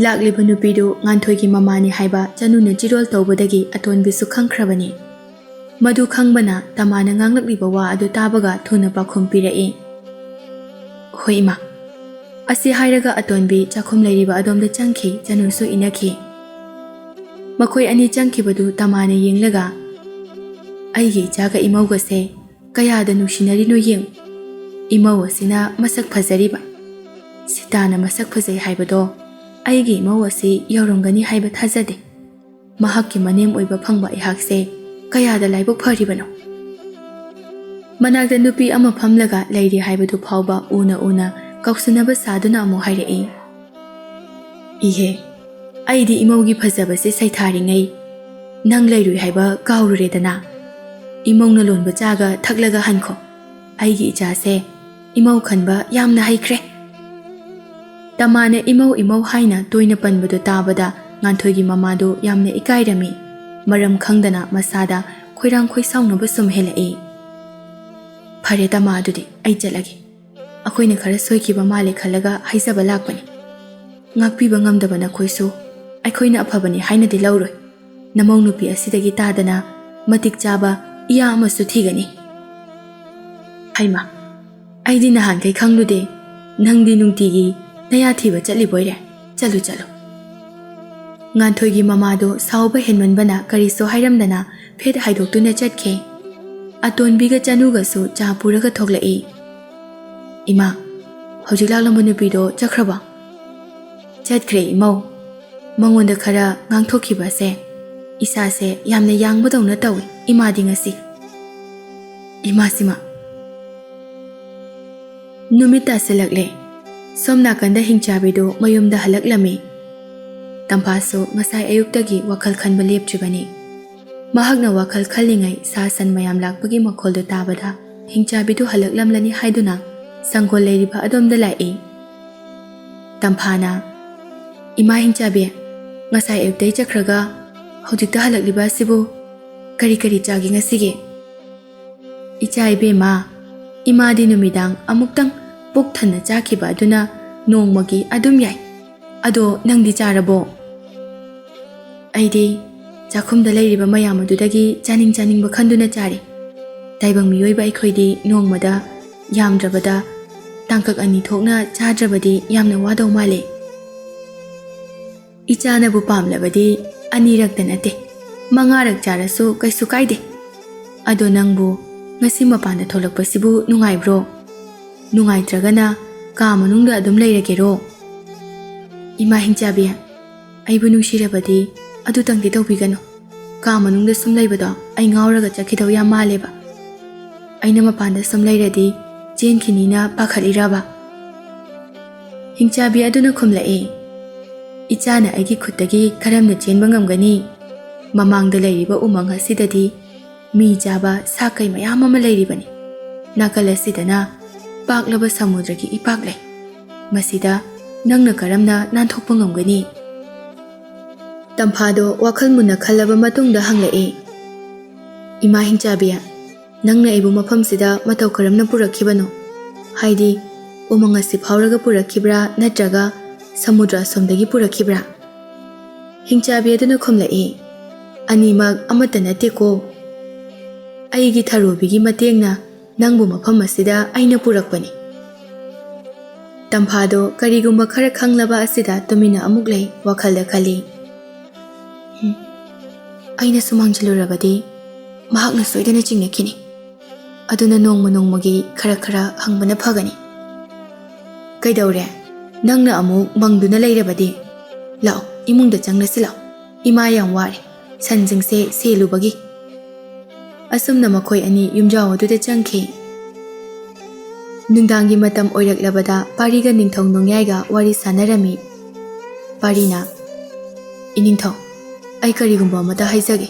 ꯂꯥꯛꯂꯤꯕ ꯅꯨꯄꯤꯗꯨ ꯉꯥꯟꯊꯣꯏꯒꯤ ꯃꯃꯥꯅꯤ ꯍꯥꯏꯕ ꯆꯅꯨꯅ ꯆꯤꯔꯣꯜ ꯇꯧꯕꯗꯒꯤ ꯑꯇꯣꯟꯕꯤꯁꯨ ꯈꯪꯈ꯭ꯔꯕꯅꯤ꯫ ꯃꯗꯨ ꯈꯪꯕꯅ ꯇꯃꯥꯅ ꯉꯥꯡꯂꯛꯂꯤꯕ ꯋꯥ ꯑꯗꯨ ꯇꯥꯕꯒ ꯊꯨꯅ ꯄꯥꯎꯈꯨꯝ ꯄꯤꯔꯛꯏ, "ꯍꯣꯏ ꯏꯃꯥ꯫" ꯑꯁꯤ ꯍꯥꯏꯔꯒ ꯑꯇꯣꯟꯕꯤ ꯆꯥꯛꯈꯨꯝ ꯂꯩꯔꯤꯕ ꯑꯗꯣꯝꯗ ꯆꯪꯈꯤ, ꯆꯅꯨꯁꯨ ꯏꯟꯅꯈꯤ꯫ ꯃꯈꯣꯏ ꯑꯅꯤ ꯆꯪꯈꯤꯕꯗꯨ ꯇꯃꯥꯅ ꯌꯦꯡꯂꯒ, "ꯑꯩꯒꯤ ꯏꯆꯥꯒ ꯏꯃꯧꯒꯁꯦ ꯀꯌꯥꯗ ꯅꯨꯡꯁꯤꯅꯔꯤꯅꯣ ꯌꯦꯡ꯫ ꯏꯃꯧ ꯑꯁꯤꯅ ꯃꯁꯛ ꯐꯖꯔꯤꯕ꯫ ꯁꯤꯇꯥꯅ ꯃꯁꯛ ꯐꯖꯩ ꯍꯥꯏꯕꯗꯣ ꯑꯩꯒꯤ ꯏꯃꯧ ꯑꯁꯤ ꯌꯧꯔꯝꯒꯅꯤ ꯍꯥꯏꯕ ꯊꯥꯖꯗꯦ꯫ ꯃꯍꯥꯛꯀꯤ ꯃꯅꯦꯝ ꯑꯣꯏꯕ ꯐꯪꯕ ꯑꯩꯍꯥꯛꯁꯦ ꯀꯌꯥꯗ ꯂꯥꯏꯕꯛ ꯐꯔꯤꯕꯅꯣ꯫" ꯃꯅꯥꯛꯇ ꯅꯨꯄꯤ ꯑꯃ ꯐꯝꯂꯒ ꯂꯩꯔꯤ ꯍꯥꯏꯕꯗꯨ ꯐꯥꯎꯕ ꯎꯅ ꯎꯅ ꯀꯥꯎꯁꯟꯅꯕ ꯁꯥꯗꯨꯅ ꯑꯃꯨꯛ ꯍꯥꯏꯔꯛꯏ, "ꯏꯍꯦ, ꯑꯩꯗꯤ ꯏꯃꯧꯒꯤ ꯐꯖꯕꯁꯦ ꯁꯩꯊꯥꯔꯤꯉꯩ ꯅꯪ ꯂꯩꯔꯨꯏ ꯍꯥꯏꯕ ꯀꯥꯎꯔꯨꯔꯦꯗꯅ꯫ ꯏꯃꯧꯅ ꯂꯣꯟꯕ ꯆꯥꯒ ꯊꯛꯂꯒ ꯍꯟꯈꯣ꯫ ꯑꯩꯒꯤ ꯏꯆꯥꯁꯦ ꯏꯃꯧ ꯈꯟꯕ ꯌꯥꯝꯅ ꯍꯩꯈ꯭ꯔꯦ꯫" ꯇꯃꯥꯅ "ꯏꯃꯧ, ꯏꯃꯧ" ꯍꯥꯏꯅ ꯇꯣꯏꯅ ꯄꯟꯕꯗꯨ ꯇꯥꯕꯗ ꯉꯥꯟꯊꯣꯏꯒꯤ ꯃꯃꯥꯗꯨ ꯌꯥꯝꯅ ꯏꯀꯥꯏꯔꯝꯃꯤ꯫ ꯃꯔꯝ ꯈꯪꯗꯅ ꯃꯁꯥꯗ ꯈꯣꯏꯔꯥꯡ ꯈꯣꯏꯁꯥꯎꯅꯕ ꯁꯨꯝ ꯍꯦꯜꯂꯛꯏ꯫ "ꯐꯔꯦ ꯇꯃꯥ, ꯑꯗꯨꯗꯤ ꯑꯩ ꯆꯠꯂꯒꯦ꯫ ꯑꯩꯈꯣꯏꯅ ꯈꯔ ꯁꯣꯏꯈꯤꯕ ꯃꯥꯜꯂꯦ ꯈꯜꯂꯒ ꯍꯥꯏꯖꯕ ꯂꯥꯛꯄꯅꯤ꯫ ꯉꯥꯛꯄꯤꯕ ꯉꯝꯗꯕ ꯅꯈꯣꯏꯁꯨ ꯑꯩꯈꯣꯏꯅ ꯑꯐꯕꯅꯤ ꯍꯥꯏꯅꯗꯤ ꯂꯧꯔꯣꯏ꯫ ꯅꯃꯧ ꯅꯨꯄꯤ ꯑꯁꯤꯗꯒꯤ ꯇꯥꯗꯅ ꯃꯇꯤꯛ ꯆꯥꯕ ꯏꯌꯥ ꯑꯃꯁꯨ ꯊꯤꯒꯅꯤ꯫" "ꯍꯩꯃꯥ, ꯑꯩꯗꯤ ꯅꯍꯥꯟꯈꯩ ꯈꯪꯂꯨꯗꯦ꯫ ꯅꯪꯗꯤ ꯅꯨꯡꯇꯤꯒꯤ ꯅꯌꯥ ꯊꯤꯕ ꯆꯠꯂꯤꯕꯣꯏꯔꯦ꯫ ꯆꯠꯂꯨ, ꯆꯠꯂꯨ꯫" ꯉꯥꯟꯊꯣꯏꯒꯤ ꯃꯃꯥꯗꯣ ꯁꯥꯎꯕ ꯍꯦꯟꯃꯟꯕꯅ ꯀꯔꯤꯁꯨ ꯍꯥꯏꯔꯝꯗꯅ ꯐꯦꯠ ꯍꯥꯏꯗꯣꯛꯇꯨꯅ ꯆꯠꯈꯤ꯫ ꯑꯇꯣꯟꯕꯤꯒ ꯆꯅꯨꯒꯁꯨ ꯆꯥ ꯄꯨꯔꯒ ꯊꯣꯛꯂꯛꯏ꯫ "ꯏꯃꯥ, ꯍꯧꯖꯤꯛ ꯂꯥꯛꯂꯝꯕ ꯅꯨꯄꯤꯗꯣ ꯆꯠꯈ꯭ꯔꯕꯣ?" "ꯆꯠꯈ꯭ꯔꯦ ꯏꯃꯧ꯫ ꯃꯉꯣꯟꯗ ꯈꯔ ꯉꯥꯡꯊꯣꯛꯈꯤꯕꯁꯦ ꯏꯁꯥꯁꯦ ꯌꯥꯝꯅ ꯌꯥꯡꯕꯗꯧꯅ ꯇꯧꯏ ꯏꯃꯥꯗꯤ ꯉꯁꯤ꯫" ꯏꯃꯥꯁꯤꯃ꯫ ꯅꯨꯃꯤꯠ ꯇꯥꯁꯤꯜꯂꯛꯂꯦ꯫ ꯁꯣꯝ ꯅꯥꯀꯟꯗ ꯍꯤꯡꯆꯥꯕꯤꯗꯨ ꯃꯌꯨꯝꯗ ꯍꯜꯂꯛꯂꯝꯃꯤ꯫ ꯇꯝꯐꯥꯁꯨ ꯉꯁꯥꯏ ꯑꯌꯨꯛꯇꯒꯤ ꯋꯥꯈꯜ ꯈꯟꯕ ꯂꯦꯞꯇ꯭ꯔꯤꯕꯅꯤ꯫ ꯃꯍꯥꯛꯅ ꯋꯥꯈꯜ ꯈꯜꯂꯤꯉꯩ ꯁꯥ ꯁꯟ ꯃꯌꯥꯝ ꯂꯥꯛꯄꯒꯤ ꯃꯈꯣꯜꯗꯨ ꯇꯥꯕꯗ ꯍꯤꯡꯆꯥꯕꯤꯗꯨ ꯍꯜꯂꯛꯂꯝꯂꯅꯤ ꯍꯥꯏꯗꯨꯅ ꯁꯪꯒꯣꯜ ꯂꯩꯔꯤꯕ ꯑꯗꯣꯝꯗ ꯂꯥꯛꯏ꯫ ꯇꯝꯐꯥꯅ, "ꯏꯃꯥ ꯍꯤꯡꯆꯥꯕꯤ, ꯉꯁꯥꯏ ꯑꯌꯨꯛꯇꯩ ꯆꯠꯈ꯭ꯔꯒ ꯍꯧꯖꯤꯛꯇ ꯍꯜꯂꯛꯂꯤꯕ ꯑꯁꯤꯕꯨ ꯀꯔꯤ ꯀꯔꯤ ꯆꯥꯒꯦ ꯉꯁꯤꯒꯤ?" "ꯏꯆꯥ ꯏꯕꯦꯝꯃ, ꯏꯃꯥꯗꯤ ꯅꯨꯃꯤꯗꯥꯡ ꯑꯃꯨꯛꯇꯪ ꯄꯨꯛ ꯊꯟꯅ ꯆꯥꯈꯤꯕ ꯑꯗꯨꯅ ꯅꯣꯡꯃꯒꯤ ꯑꯗꯨꯝ ꯌꯥꯏ꯫ ꯑꯗꯣ ꯅꯪꯗꯤ ꯆꯥꯔꯕꯣ? ꯑꯩꯗꯤ ꯆꯥꯛꯈꯨꯝꯗ ꯂꯩꯔꯤꯕ ꯃꯌꯥꯝ ꯑꯗꯨꯗꯒꯤ ꯆꯥꯅꯤꯡ ꯆꯥꯅꯤꯡꯕ ꯈꯟꯗꯨꯅ ꯆꯥꯔꯤ꯫ ꯇꯥꯏꯕꯪ ꯃꯤꯑꯣꯏꯕ ꯑꯩꯈꯣꯏꯗꯤ ꯅꯣꯡꯃꯗ ꯌꯥꯝꯗ꯭ꯔꯕꯗ ꯇꯥꯡꯀꯛ ꯑꯅꯤ ꯊꯣꯛꯅ ꯆꯥꯗ꯭ꯔꯕꯗꯤ ꯌꯥꯝꯅ ꯋꯥꯗꯧ ꯃꯥꯜꯂꯦ꯫ ꯏꯆꯥꯅꯕꯨ ꯄꯥꯝꯂꯕꯗꯤ ꯑꯅꯤꯔꯛꯇ ꯅꯠꯇꯦ, ꯃꯉꯥꯔꯛ ꯆꯥꯔꯁꯨ ꯀꯩꯁꯨ ꯀꯥꯏꯗꯦ꯫ ꯑꯗꯣ ꯅꯪꯕꯨ ꯉꯁꯤ ꯃꯄꯥꯟꯗ ꯊꯣꯛꯂꯛꯄꯁꯤꯕꯨ ꯅꯨꯡꯉꯥꯏꯕ꯭ꯔꯣ? ꯅꯨꯡꯉꯥꯏꯇ꯭ꯔꯒꯅ ꯀꯥ ꯃꯅꯨꯡꯗ ꯑꯗꯨꯝ ꯂꯩꯔꯒꯦꯔꯣ? ꯏꯃꯥ ꯍꯤꯡꯆꯥꯕꯤ, ꯑꯩꯕꯨ ꯅꯨꯡꯁꯤꯔꯕꯗꯤ ꯑꯗꯨꯇꯪꯗꯤ ꯇꯧꯕꯤꯒꯅꯨ꯫ ꯀꯥ ꯃꯅꯨꯡꯗ ꯁꯨꯝ ꯂꯩꯕꯗꯣ ꯑꯩ ꯉꯥꯎꯔꯒ ꯆꯠꯈꯤꯗꯧ ꯌꯥꯝ ꯃꯥꯜꯂꯦꯕ꯫ ꯑꯩꯅ ꯃꯄꯥꯟꯗ ꯁꯨꯝ ꯂꯩꯔꯗꯤ ꯆꯦꯟꯈꯤꯅꯤꯅ ꯄꯥꯈꯠꯂꯤꯔꯕ? ꯍꯤꯡꯆꯥꯕꯤ ꯑꯗꯨꯅ ꯈꯨꯝꯂꯛꯏ, "ꯏꯆꯥꯅ ꯑꯩꯒꯤ ꯈꯨꯠꯇꯒꯤ ꯀꯔꯝꯅ ꯆꯦꯟꯕ ꯉꯝꯒꯅꯤ? ꯃꯃꯥꯡꯗ ꯂꯩꯔꯤꯕ ꯎꯃꯪ ꯑꯁꯤꯗꯗꯤ ꯃꯤ ꯆꯥꯕ ꯁꯥ ꯀꯩ ꯃꯌꯥꯝ ꯑꯃ ꯂꯩꯔꯤꯕꯅꯤ꯫ ꯅꯥꯀꯜ ꯑꯁꯤꯗꯅ ꯄꯥꯛꯂꯕ ꯁꯃꯨꯗ꯭ꯔꯒꯤ ꯏꯄꯥꯛ ꯂꯩ꯫ ꯃꯁꯤꯗ ꯅꯪꯅ ꯀꯔꯝꯅ ꯅꯥꯟꯊꯣꯛꯄ ꯉꯝꯒꯅꯤ?" ꯇꯝꯐꯥꯗꯣ ꯋꯥꯈꯜ ꯃꯨꯟꯅ ꯈꯜꯂꯕ ꯃꯇꯨꯡꯗ ꯍꯪꯂꯛꯏ, "ꯏꯃꯥ ꯍꯤꯡꯆꯥꯕꯤ, ꯅꯪꯅ ꯑꯩꯕꯨ ꯃꯐꯝꯁꯤꯗ ꯃꯇꯧ ꯀꯔꯝꯅ ꯄꯨꯔꯛꯈꯤꯕꯅꯣ? ꯍꯥꯏꯗꯤ, ꯎꯃꯪ ꯑꯁꯤ ꯐꯥꯎꯔꯒ ꯄꯨꯔꯛꯈꯤꯕ꯭ꯔꯥ, ꯅꯠꯇ꯭ꯔꯒ ꯁꯃꯨꯗ꯭ꯔ ꯑꯁꯣꯝꯗꯒꯤ ꯄꯨꯔꯛꯈꯤꯕ꯭ꯔꯥ?" ꯍꯤꯡꯆꯥꯕꯤ ꯑꯗꯨꯅ ꯈꯨꯝꯂꯛꯏ, "ꯑꯅꯤꯃꯛ ꯑꯃꯠꯇ ꯅꯠꯇꯦꯀꯣ꯫ ꯑꯩꯒꯤ ꯊꯔꯣꯕꯤꯒꯤ ꯃꯇꯦꯡꯅ ꯅꯪꯕꯨ ꯃꯐꯝ ꯑꯁꯤꯗ ꯑꯩꯅ ꯄꯨꯔꯛꯄꯅꯤ꯫" ꯇꯝꯐꯥꯗꯣ ꯀꯔꯤꯒꯨꯝꯕ ꯈꯔ ꯈꯪꯂꯕ ꯑꯁꯤꯗ ꯇꯨꯃꯤꯟꯅ ꯑꯃꯨꯛ ꯂꯩ, ꯋꯥꯈꯜꯗ ꯈꯜꯂꯤ, "ꯎꯝ, ꯑꯩꯅ ꯁꯨꯝ ꯍꯪꯖꯤꯜꯂꯨꯔꯕꯗꯤ ꯃꯍꯥꯛꯅ ꯁꯣꯏꯗꯅ ꯆꯤꯡꯅꯈꯤꯅꯤ꯫ ꯑꯗꯨꯅ ꯅꯣꯡꯃ ꯅꯣꯡꯃꯒꯤ ꯈꯔ ꯈꯔ ꯍꯪꯕꯅ ꯐꯒꯅꯤ꯫ ꯀꯩꯗꯧꯔꯦ? ꯅꯪꯅ ꯑꯃꯨꯛ ꯃꯪꯗꯨꯅ ꯂꯩꯔꯕꯗꯤ? ꯂꯥꯛꯑꯣ, ꯏꯃꯨꯡꯗ ꯆꯪꯂꯁꯤ ꯂꯥꯛꯑꯣ꯫ ꯏꯃꯥ ꯌꯥꯝ ꯋꯥꯔꯦ, ꯁꯟꯁꯤꯡꯁꯦ ꯁꯦꯜꯂꯨꯕꯒꯤ꯫" ꯑꯁꯨꯝꯅ ꯃꯈꯣꯏ ꯑꯅꯤ ꯌꯨꯝꯖꯥꯎ ꯑꯗꯨꯗ ꯆꯪꯈꯤ꯫ ꯅꯨꯡꯗꯥꯡꯒꯤ ꯃꯇꯝ ꯑꯣꯏꯔꯛꯂꯕꯗ ꯄꯥꯔꯤꯒ ꯅꯤꯡꯊꯧ ꯅꯣꯡꯌꯥꯏꯒ ꯋꯥꯔꯤ ꯁꯥꯟꯅꯔꯝꯃꯤ꯫ ꯄꯥꯔꯤꯅ, "ꯏꯅꯤꯡꯊꯧ, ꯑꯩ ꯀꯔꯤꯒꯨꯝꯕ ꯑꯃꯇ ꯍꯥꯏꯖꯒꯦ꯫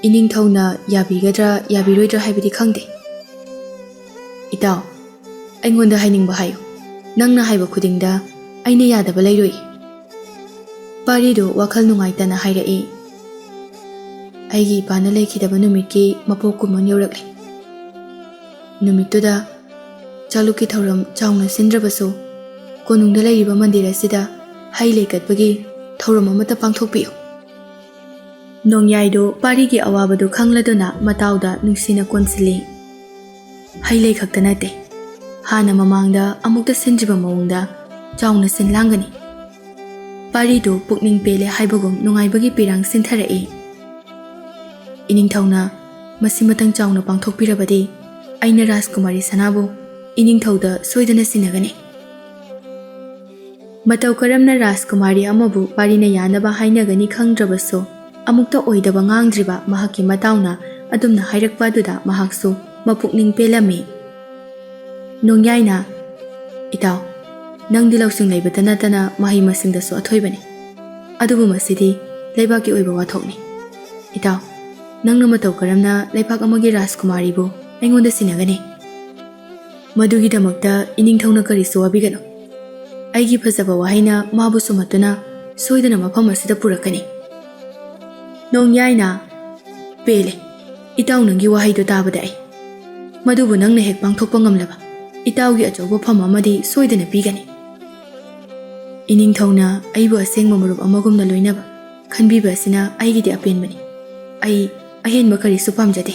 ꯏꯅꯤꯡꯊꯧꯅ ꯌꯥꯕꯤꯒꯗ꯭ꯔꯥ ꯌꯥꯕꯤꯔꯣꯏꯗ꯭ꯔꯥ ꯍꯥꯏꯕꯗꯤ ꯈꯪꯗꯦ꯫" "ꯏꯇꯥꯎ, ꯑꯩꯉꯣꯟꯗ ꯍꯥꯏꯅꯤꯡꯕ ꯍꯥꯏꯌꯨ꯫ ꯅꯪꯅ ꯍꯥꯏꯕ ꯈꯨꯗꯤꯡꯗ ꯑꯩꯅ ꯌꯥꯗꯕ ꯂꯩꯔꯣꯏ꯫" ꯄꯥꯔꯤꯗꯨ ꯋꯥꯈꯜ ꯅꯨꯡꯉꯥꯏꯇꯅ ꯍꯥꯏꯔꯛꯏ, "ꯑꯩꯒꯤ ꯏꯄꯥꯅ ꯂꯩꯈꯤꯗꯕ ꯅꯨꯃꯤꯠꯀꯤ ꯃꯄꯣꯛ ꯀꯨꯝꯑꯣꯟ ꯌꯧꯔꯛꯂꯦ꯫ ꯅꯨꯃꯤꯠꯇꯨꯗ ꯆꯥꯂꯨꯛꯀꯤ ꯊꯧꯔꯝ ꯆꯥꯎꯅ ꯁꯤꯟꯗ꯭ꯔꯕꯁꯨ, ꯀꯣꯅꯨꯡꯗ ꯂꯩꯔꯤꯕ ꯃꯟꯗꯤꯔ ꯑꯁꯤꯗ ꯍꯩ ꯂꯩ ꯀꯠꯄꯒꯤ ꯊꯧꯔꯝ ꯑꯃꯠꯇ ꯄꯥꯡꯊꯣꯛꯄꯤꯌꯨ꯫ ꯅꯣꯡꯌꯥꯏꯗꯣ ꯄꯥꯔꯤꯒꯤ ꯑꯋꯥꯕꯗꯨ ꯈꯪꯂꯗꯨꯅ ꯃꯇꯥꯎꯗ ꯅꯨꯡꯁꯤꯅ ꯀꯣꯟꯁꯤꯜꯂꯤ꯫ ꯍꯩ ꯂꯩ ꯈꯛꯇ ꯅꯠꯇꯦ, ꯍꯥꯟꯅ ꯃꯃꯥꯡꯗ ꯑꯃꯨꯛꯇ ꯁꯤꯟꯗ꯭ꯔꯤꯕ ꯃꯑꯣꯡꯗ ꯆꯥꯎꯅ ꯁꯤꯟ ꯂꯥꯡꯒꯅꯤ꯫ ꯄꯥꯔꯤꯗꯨ ꯄꯨꯛꯅꯤꯡ ꯄꯦꯜꯂꯦ ꯍꯥꯏꯕꯒꯨꯝ ꯅꯨꯡꯉꯥꯏꯕꯒꯤ ꯄꯤꯔꯥꯡ ꯁꯤꯟꯊꯔꯛꯏ꯫ ꯏꯅꯤꯡꯊꯧꯅ ꯃꯁꯤ ꯃꯇꯪ ꯆꯥꯎꯅ ꯄꯥꯡꯊꯣꯛꯄꯤꯔꯕꯗꯤ ꯑꯩꯅ ꯔꯥꯖꯀꯨꯃꯥꯔꯤ ꯁꯅꯥꯕꯨ ꯏꯅꯤꯡꯊꯧꯗ ꯁꯣꯏꯗꯅ ꯁꯤꯟꯅꯒꯅꯤ꯫ ꯃꯇꯧ ꯀꯔꯝꯅ ꯔꯥꯖꯀꯨꯃꯥꯔꯤ ꯑꯃꯕꯨ ꯄꯥꯔꯤꯅ ꯌꯥꯅꯕ ꯍꯥꯏꯅꯒꯅꯤ ꯈꯪꯗ꯭ꯔꯕꯁꯨ, ꯑꯃꯨꯛꯇ ꯑꯣꯏꯗꯕ ꯉꯥꯡꯗ꯭ꯔꯤꯕ ꯃꯍꯥꯛꯀꯤ ꯃꯇꯥꯎꯅ ꯑꯗꯨꯝꯅ ꯍꯥꯏꯔꯛꯄ ꯑꯗꯨꯗ ꯃꯍꯥꯛꯁꯨ ꯃꯄꯨꯛꯅꯤꯡ ꯄꯦꯜꯂꯝꯃꯤ꯫ ꯅꯣꯡꯌꯥꯏꯅ, "ꯏꯇꯥꯎ, ꯅꯪꯗꯤ ꯂꯧꯁꯤꯡ ꯂꯩꯕꯇ ꯅꯠꯇꯅ ꯃꯍꯩ ꯃꯁꯤꯡꯗꯁꯨ ꯑꯊꯣꯏꯕꯅꯤ꯫ ꯑꯗꯨꯕꯨ ꯃꯁꯤꯗꯤ ꯂꯩꯕꯥꯛꯀꯤ ꯑꯣꯏꯕ ꯋꯥꯊꯣꯛꯅꯤ꯫ ꯏꯇꯥꯎ, ꯅꯪꯅ ꯃꯇꯧ ꯀꯔꯝꯅ ꯂꯩꯕꯥꯛ ꯑꯃꯒꯤ ꯔꯥꯖꯀꯨꯃꯥꯔꯤꯕꯨ ꯑꯩꯉꯣꯟꯗ ꯁꯤꯟꯅꯒꯅꯤ? ꯃꯗꯨꯒꯤꯗꯃꯛꯇ ꯏꯅꯤꯡꯊꯧꯅ ꯀꯔꯤꯁꯨ ꯋꯥꯕꯤꯒꯅꯨ꯫ ꯑꯩꯒꯤ ꯐꯖꯕ ꯋꯥꯍꯩꯅ ꯃꯥꯕꯨ ꯁꯨꯝꯍꯠꯇꯨꯅ ꯁꯣꯏꯗꯅ ꯃꯐꯝ ꯑꯁꯤꯗ ꯄꯨꯔꯛꯀꯅꯤ꯫" ꯅꯣꯡꯌꯥꯏꯅ, "ꯄꯦꯜꯂꯦ꯫ ꯏꯇꯥꯎ, ꯅꯪꯒꯤ ꯋꯥꯍꯩꯗꯨ ꯇꯥꯕꯗ ꯑꯩ, ꯃꯗꯨꯕꯨ ꯅꯪꯅ ꯍꯦꯛ ꯄꯥꯡꯊꯣꯛꯄ ꯉꯝꯂꯕ, ꯏꯇꯥꯎꯒꯤ ꯑꯆꯧꯕ ꯐꯝ ꯑꯃꯗꯤ ꯁꯣꯏꯗꯅ ꯄꯤꯒꯅꯤ꯫ ꯏꯅꯤꯡꯊꯧꯅ ꯑꯩꯕꯨ ꯑꯁꯦꯡꯕ ꯃꯔꯨꯞ ꯑꯃꯒꯨꯝꯅ ꯂꯣꯏꯅꯕ, ꯈꯟꯕꯤꯕ ꯑꯁꯤꯅ ꯑꯩꯒꯤꯗꯤ ꯑꯄꯦꯟꯕꯅꯤ꯫ ꯑꯩ ꯑꯍꯦꯟꯕ ꯀꯔꯤꯁꯨ ꯄꯥꯝꯖꯗꯦ꯫"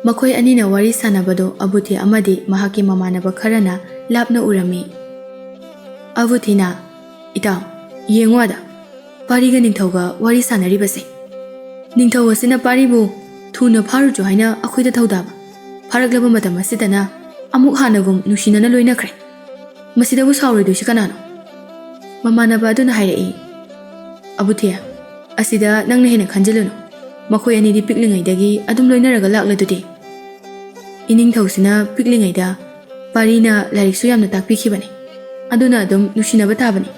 ꯃꯈꯣꯏ ꯑꯅꯤꯅ ꯋꯥꯔꯤ ꯁꯥꯟꯅꯕꯗꯨ ꯑꯕꯨꯊꯤ ꯑꯃꯗꯤ ꯃꯍꯥꯛꯀꯤ ꯃꯃꯥꯟꯅꯕ ꯈꯔꯅ ꯂꯥꯞꯅ ꯎꯔꯝꯃꯤ꯫ ꯑꯕꯨꯊꯤꯅ, "ꯏꯇꯥꯎ, ꯌꯦꯡꯉꯨ ꯑꯗ, ꯄꯥꯔꯤꯒ ꯅꯤꯡꯊꯧꯒ ꯋꯥꯔꯤ ꯁꯥꯟꯅꯔꯤꯕꯁꯦ꯫ ꯅꯤꯡꯊꯧ ꯑꯁꯤꯅ ꯄꯥꯔꯤꯕꯨ ꯊꯨꯅ ꯐꯥꯔꯨꯆꯣ ꯍꯥꯏꯅ ꯑꯩꯈꯣꯏꯗ ꯊꯧꯗꯥꯕ ꯐꯥꯔꯛꯂꯕ ꯃꯇꯝ ꯑꯁꯤꯗꯅ ꯑꯃꯨꯛ ꯍꯥꯟꯅꯒꯨꯝ ꯅꯨꯡꯁꯤꯅꯅ ꯂꯣꯏꯅꯈ꯭ꯔꯦ꯫ ꯃꯁꯤꯗꯕꯨ ꯁꯥꯎꯔꯣꯏꯗꯣꯏꯁꯤ ꯀꯅꯥꯅꯣ?" ꯃꯃꯥꯟꯅꯕ ꯑꯗꯨꯅ ꯍꯥꯏꯔꯛꯏ꯫ "ꯑꯕꯨꯊꯤ, ꯑꯁꯤꯗ ꯅꯪꯅ ꯍꯦꯟꯅ ꯈꯟꯖꯤꯜꯂꯨꯅꯨ꯫ ꯃꯈꯣꯏ ꯑꯅꯤꯗꯤ ꯄꯤꯛꯂꯤꯉꯩꯗꯒꯤ ꯑꯗꯨꯝ ꯂꯣꯏꯅꯔꯒ ꯂꯥꯛꯂꯗꯨꯗꯤ꯫ ꯏꯅꯤꯡꯊꯧꯁꯤꯅ ꯄꯤꯛꯂꯤꯉꯩꯗ ꯄꯥꯔꯤꯅ ꯂꯥꯏꯔꯤꯛꯁꯨ ꯌꯥꯝꯅ ꯇꯥꯛꯄꯤꯈꯤꯕꯅꯤ꯫ ꯑꯗꯨꯅ ꯑꯗꯨꯝ ꯅꯨꯡꯁꯤꯅꯕ ꯇꯥꯕꯅꯤ꯫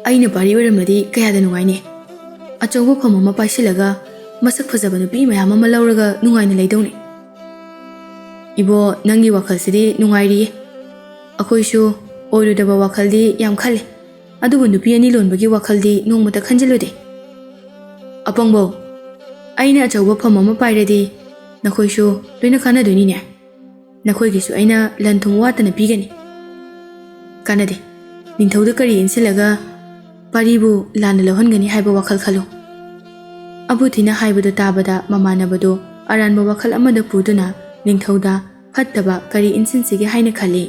ꯑꯩꯅ ꯄꯥꯔꯤ ꯑꯣꯏꯔꯝꯂꯗꯤ ꯀꯌꯥꯗ ꯅꯨꯡꯉꯥꯏꯅꯤ꯫ ꯑꯆꯧꯕ ꯐꯝ ꯑꯃ ꯄꯥꯏꯁꯤꯜꯂꯒ ꯃꯁꯛ ꯐꯖꯕ ꯅꯨꯄꯤ ꯃꯌꯥꯝ ꯑꯃ ꯂꯧꯔꯒ ꯅꯨꯡꯉꯥꯏꯅ ꯂꯩꯗꯧꯅꯤ꯫" "ꯏꯕꯣ, ꯅꯪꯒꯤ ꯋꯥꯈꯜꯁꯤꯗꯤ ꯅꯨꯡꯉꯥꯏꯔꯤꯌꯦ꯫ ꯑꯩꯈꯣꯏꯁꯨ ꯑꯣꯏꯔꯣꯏꯗꯕ ꯋꯥꯈꯜꯗꯤ ꯌꯥꯝ ꯈꯜꯂꯤ꯫ ꯑꯗꯨꯕꯨ ꯅꯨꯄꯤ ꯑꯅꯤ ꯂꯣꯟꯕꯒꯤ ꯋꯥꯈꯜꯗꯤ ꯅꯣꯡꯃꯇ ꯈꯟꯖꯤꯜꯂꯨꯗꯦ꯫ ꯑꯄꯪꯕꯧ, ꯑꯩꯅ ꯑꯆꯧꯕ ꯐꯝ ꯑꯃ ꯄꯥꯏꯔꯗꯤ ꯅꯈꯣꯏꯁꯨ ꯂꯣꯏꯅ ꯀꯥꯟꯅꯗꯣꯏꯅꯤꯅꯦ꯫ ꯅꯈꯣꯏꯒꯤꯁꯨ ꯑꯩꯅ ꯂꯟ ꯊꯨꯝ ꯋꯥꯠꯇꯅ ꯄꯤꯒꯅꯤ꯫ ꯀꯥꯟꯅꯗꯦ, ꯅꯤꯡꯊꯧꯗ ꯀꯔꯤ ꯏꯟꯁꯤꯜꯂꯒ ꯄꯥꯔꯤꯕꯨ ꯂꯥꯟꯅ ꯂꯧꯍꯟꯒꯅꯤ ꯍꯥꯏꯕ ꯋꯥꯈꯜ ꯈꯜꯂꯨ꯫ ꯑꯕꯨꯊꯤꯅ ꯍꯥꯏꯕꯗꯨ ꯇꯥꯕꯗ ꯃꯃꯥꯟꯅꯕꯗꯨ ꯑꯔꯥꯟꯕ ꯋꯥꯈꯜ ꯑꯃꯗ ꯄꯨꯗꯨꯅ ꯅꯤꯡꯊꯧꯗ ꯐꯠꯇꯕ ꯀꯔꯤ ꯏꯟꯁꯤꯟꯁꯤꯒꯦ ꯍꯥꯏꯅ ꯈꯜꯂꯤ꯫